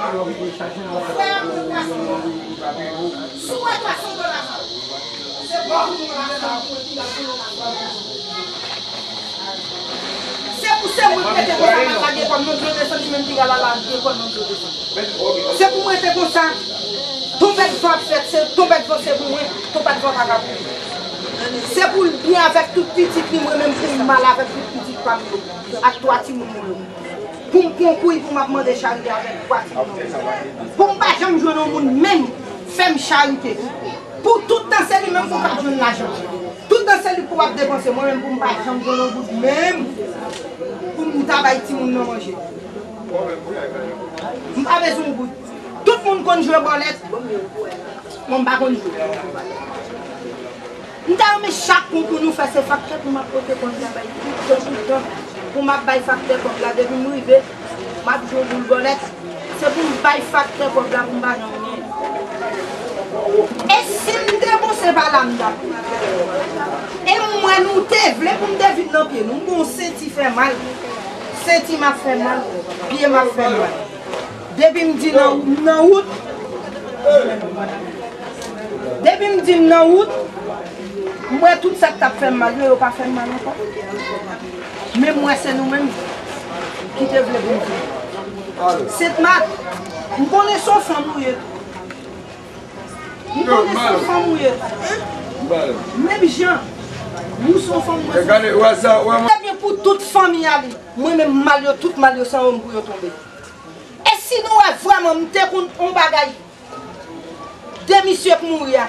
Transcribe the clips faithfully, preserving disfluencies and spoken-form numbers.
Frè m, ou pa sanble lajan. Si w wè twa san dola sa, se bon pou mwen lajan. Se pou se mwen k rete konsa, m ap lage kò m nan dlo desann, li menm ki pral al lage kò l nan dlo desann. Se pou mwen rete konsa. Tonpèt van ap fèt, se tonpèt van se pou mwen, tonpèt van pa ka pou li. Se pou l byen avèk tout pitit li, mwen menm pou m mal avèk tout pitit pa m yo, ak twa timoun mwen yo. Pou m pran kouy, pou m ap mande charite avèk twa timoun mwen yo. Pou m pa janm jwenn yon moun menm fè m charite. Pou tout tan se li menm pou w p ap jwenn lajan. Tout tan se li pou w ap depanse, mwen menm pou m pa janm jwenn yon goud menm pou m ta bay timoun nan manje. M pa bezwen yon goud. Tout moun konn jwe bòlèt. Mwen m pa konn jwe. M ta renmen chak konkou nou fè se faktè pou m ap pote kòb la bay tout tan, tout tan. Pou m ap bay faktè kòb la depi m rive, m ap jwe boul bòlèt. Se pou m bay faktè kòb la pou m pa janm gen. E si m te bon se pa la m t ap. E m wè nou te vle pou m te vin nan pye nou. M gon senti fè mal. Senti m ap fè mal. Pye m ap fè mal. Depi m di nan, m nan wout, depi m di m nan wout, m wè tout sa k t ap fè m mal yo, yo pa fè m mal ankò. Men m wè se nou menm ki te vle pou m vin. Sent Mat, m konnen se yon fanm ou ye tou. M konnen se yon fanm ou ye. Menm jan, ou se yon fanm, mwen se yon fanm. Ebyen pou tout fanmi a li, mwen menm mal yo, tout mal yo, se anwo m pou yo tonbe. E si nou wè vrèman m te konn yon bagay de misye k mouri a,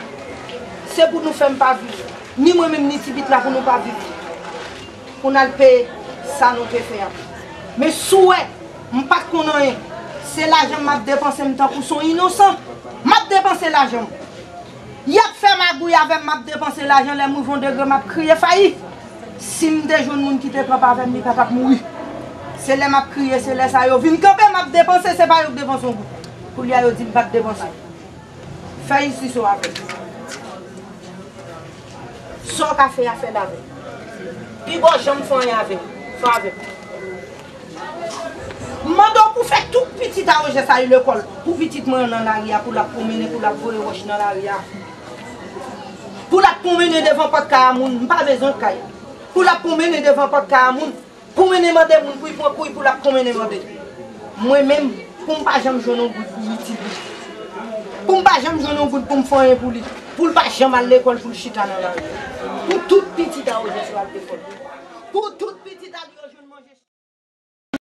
se pou nou fè m pa viv. Ni mwen menm, ni ti pit la pou nou pa viv. Pou n al peye sa nou te fè a. Men si w wè, m pa t konn anyen. Se lajan m ap depanse m tankou se yon inosan. M ap depanse lajan m. Y ap fè magouy avè m, m ap depanse lajan, lè m rive yon degre m ap kriye fayi. Si m te jwenn moun ki te kanpe avè m, li pa t ap mouri. Se lè m ap kriye, se lè sa yo vin kanpe, m ap depanse, se pa yo k depanse yon goud. Koulye a yo di m pa t depanse. Fè jistis ou avè m. Sa w ka fè a, fè l avè m. Pi bon, janm fè anyen avè m. Fè avè m. M mande w pou fè tout pitit a Ojè sa yo lekòl. Pou pitit mwen an nan lari a, pou l ap pwonmennen, pou l ap voye wòch nan lari a. Pou l ap pwonmennen devan pòt kay a moun, m pa bezwen kay. Pou l ap pwonmennen devan pòt kay a moun, pwonmennen mande moun, pou l pran kouy, pou l ap pwonmennen mande. Mwen menm, pou m pa janm jwenn yon goud pou m itilize. Pou m pa janm jwenn yon goud pou m fè anyen pou li. Pou l pa janm al lekòl, pou l chita nan lari. Pou tout pitit a Ojè sa yo al lekòl. Pou tout pitit a